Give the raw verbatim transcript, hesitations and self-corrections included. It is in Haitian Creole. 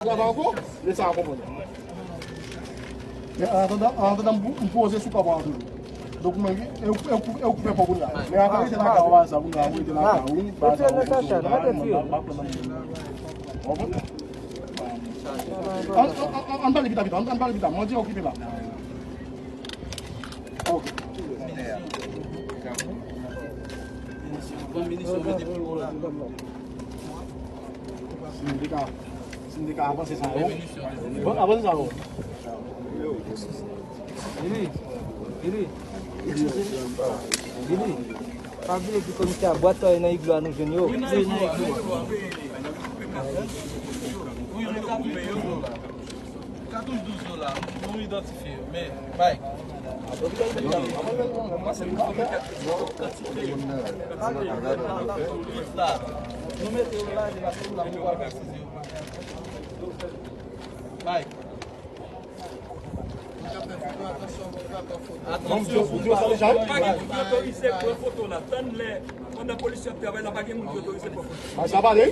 Travay ankò, lè sa a konprann. Men an atandan, an atandan, m pou, m poze sou kòb la toujou. Donk, mwen, e ou, e ou, e ou k fè kòb la. Men apre rete lakay ou, sa, pou nou rete lakay ou, ba sa ou, mete l nan sa, mete l. Konprann? An, an, an, an pale pita, pita, an, an pale pita, mwen di okipe la. Ok. Bon, minisyon mete pou ou la. Si m te ka, si m te ka avanse sa yo. Bon, avanse sa yo. Bibi, Bibi, Bibi, pa bliye di komisè a bwat sa yo nan iglo a nou jwenn yo. Wi, nan iglo a. Wi, nan iglo a. Katouch douz dola, nou idantifye yo, men, Mike. Mwen se pou fè kantite, kantite liv la. Nou mete yo la, nou la, nou la, nou la, nou la, Mike. Atansyon, pa gen moun ki otorize pran foto la. Tann lè, pandan polis yo ap travay la, pa gen moun ki otorize pran foto. Sa pale?